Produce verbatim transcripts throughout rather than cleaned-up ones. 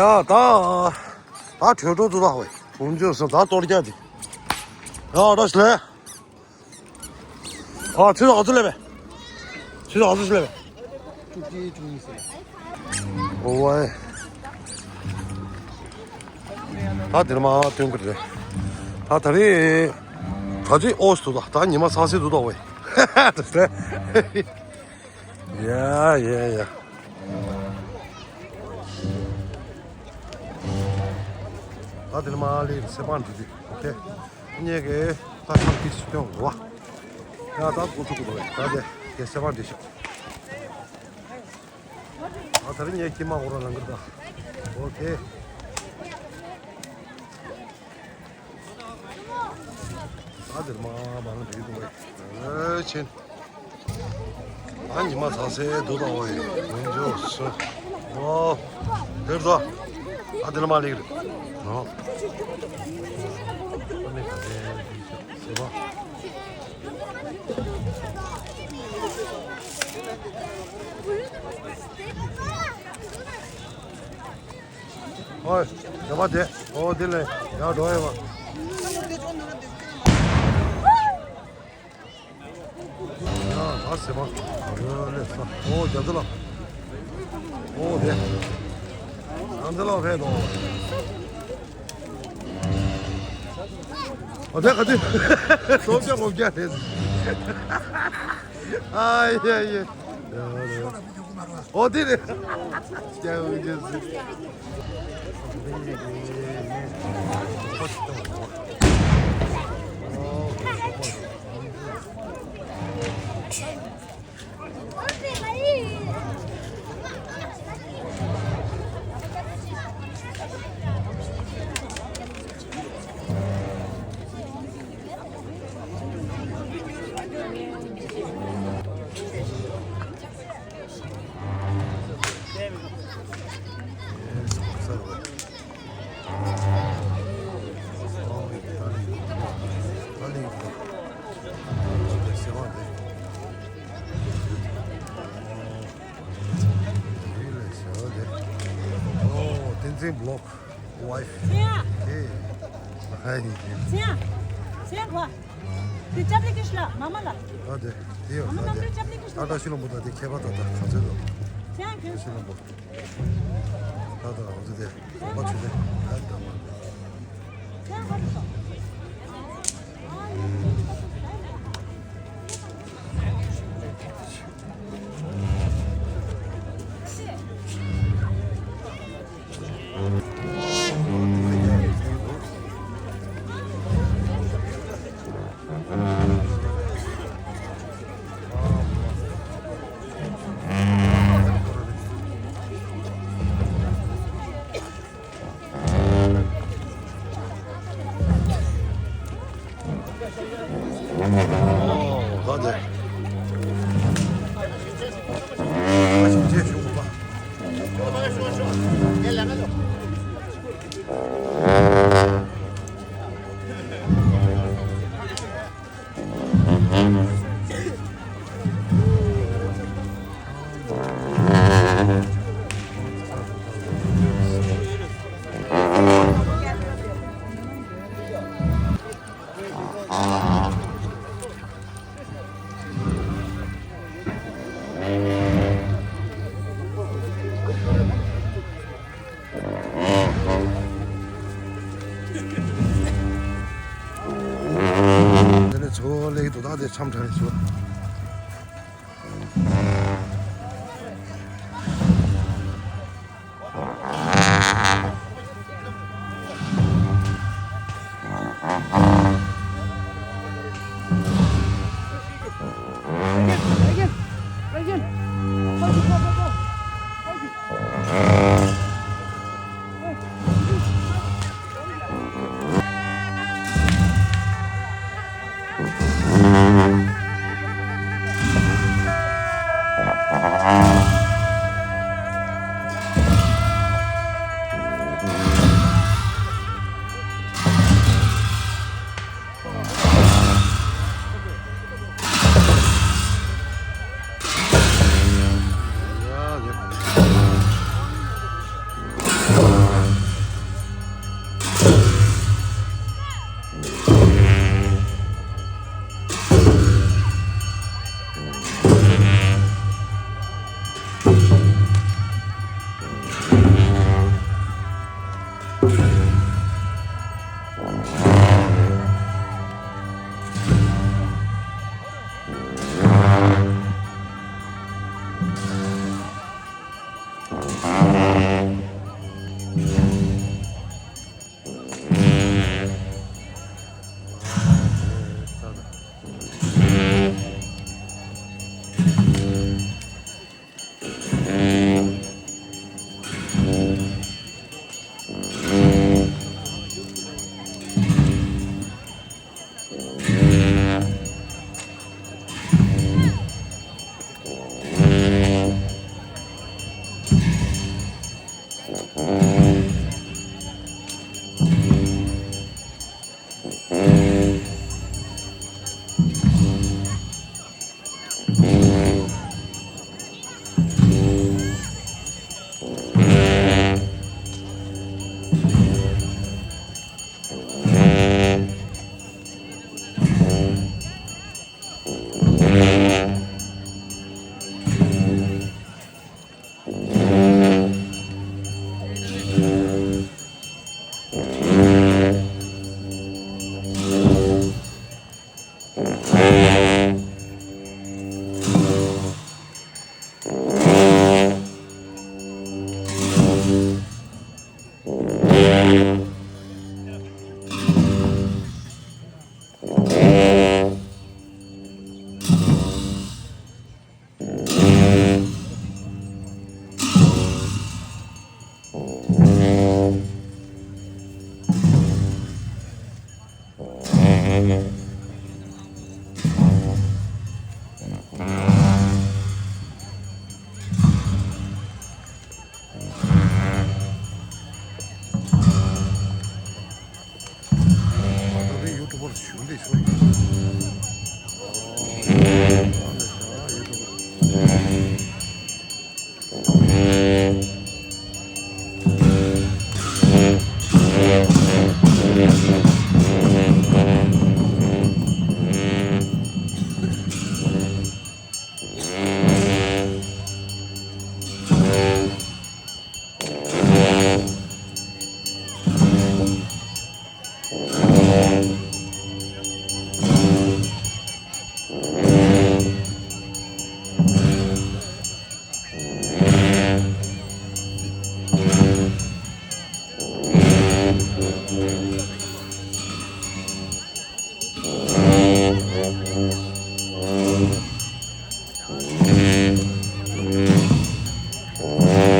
ཡ་ད། ད་གྲོད་གྲོད་དུ་ད་ཧོས། ཀུན་སྤྱོད་སོང་ད་གཏོར་རྒྱག་དེ། ཡ་ད་ཞི་ལེ། ཨ་ཚེ་ཟ་ཚུ་ལེ་བས། ཚེ་ཟ་ཚུ་ཞི་ལེ་བས། བཅུ་གཅིག་བཅུ་གཉིས་ཟེར། ཨོ་ཝའི། ད་དེར་མ་སྟོན་གི་རེད། ད་ད་རེས། ད་ཅི་ཨོ་སི་དུ་ད་ད་ཉི་མ་ཚ་སེ་དུ་ད་ཝའི། ད་ཟེར། ཡ་ཡ་ཡ། ད་དེ་ནི་མ་ལི་སེ་པང་འདི་དེ་ཨོ་ཁེ། ངེད་ཀྱི་ད་ཆང་ཏིས་སྟོན་རོ། ཡ་ད་ཀོ་ཐུག་རོ་ད་དེ་དེ་སེ་པང་འདི་ཤོག་ད་ད་རིང་ངས་ཀྱི་མ་འོ་ར་ལང་གི་ད། ཨོ་ཁེ། ད་དེར་མ་མ་ལ་འགྲིག་འདུག་བས། ཨེ་ཆེན། ད་ཉི་མ་ཚ་སེ་འདུག་ད་ཝའི། ཡོང་འཇོག་སུ། ཨོ། དེར་ད། ད་དེར་མ་ལེགས་རེད། ཨོ། ཨ་ནི་ག་ཚེ་སེ་བ། ཨོ། ཡ་བ་དེ། ཨོ་དེ་ལས་ཡར་འགྲོ་ཡ་བ། ཡ་ད་སེ་བ། རོ་ལེ་ས། ཨོ་རྒྱ་མཚོ་ལ། ཨོ་དེ། རྒྱ་མཚོ་ལ་ཕེབས་དོ། ཨོ་དེ་ག་དུས། སོ་བརྒྱ་ལྔ་བརྒྱ་རེད། ཨ་ཡ་ཡ། ཡ་ཡ། ཨོ་དེ་རེད། སྐྱ་བོ་རྒྱ་སེ། ཨོ། བསྟན་འཛིན་བི་ལོག་ཝའི་ཕི། ཚེ་ཡང་། ཧེ། ཧའི། ཚེ་ཡང་། ཚེ་ཡང་གོ། དེ་ཅབ་ལི་ཀིཤ་ལ་མ་མ་ལ། ཨ་དེ། དེ་ཡོད་མ་མ་ལ་ནམ་དེ། རེ་ཅབ་ལི་ཀིཤ་ལ། ཨ་ད་ཤི་ལོང་པོ་ད་དེ་ཁྱད་པར་ད་ད་ག་ཚོད་དོ། ཚེ་ཡང་ཁྱོད། ཤི་ལོང་པོ། ད་ད་འོ་དེ་དེ་རོགས་པ་ཆུ་དེ་ཨ་ད་མ། ཚེ་ཡང་གོ་དེ་དོ། དེ་ནས་ཚོ་ལེགས་དུ་ད་དེ་འཆམ་དྲགས་ཤོག་ང་ཚོ་རེ་ཡུ་ཊུབ་པར་ཞུ་འདི་ཞུ། ཨོ།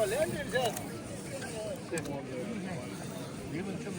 ཨ་ལེ་ཤ་ཡུ་ཊུབ་པར།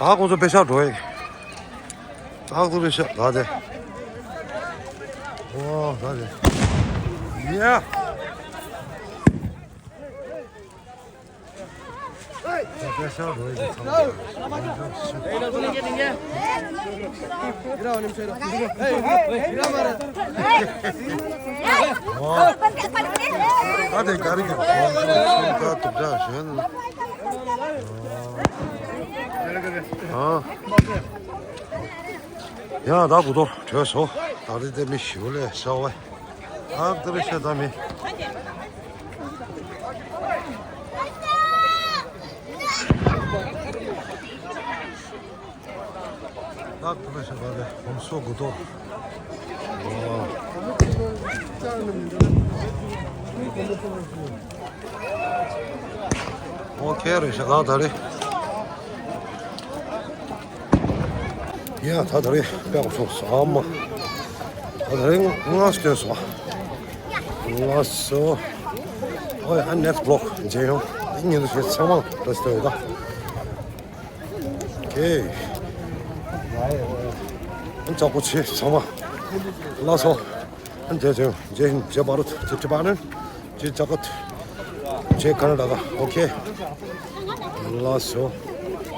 ད་ཁོང་ཚོ་པེ་ཤག་འགྲོ་ཡིན། ད་ཁོང་ཚོ་པེ་ཤག་ད་དེ། ཨོ་ད་དེ། ཡ། ཡང་ད་གུ་དོ་བྲོས་སོ། ད་རེས་དེ་མི་ཞིག་ལས་ཤ་བ། ཨ་ཏི་རི་ཤ་ད་མི། ད་ཏི་རི་ཤ་ད་རེས་གོམས་སོ་གུ་དོ། ཨོ་ཁེ་རེད་ཤག་ད་རེས། ཡ་ད་ད་རེས་དཔེ་ཁོ་སོང་ཨ་མ། ད་ད་རེས་ང་སྟོན་སོང་། ང་སོ། ཨོ་ཡ་ནེག་སི་བི་ལོག་མཇལ་ཡོང་། ཨ་ཉིན་དུ་ཞེས་ཚང་མ་ད་སྟོན་ཡོད་ད། ཁེ། ཨ་ཙག་པོ་ཆེ་ཚང་མ། ལགས་སོ། ཨ་མཇལ་ཡོང་མཇལ་མཇལ་བར་དུ་ཅི་ཏི་པ་ནན། ཅི་ཙག་ཀ་ཏི། ཅི་ཁ་ན་ཌ་ཀ་ཨོ་ཁེ། ལགས་སོ།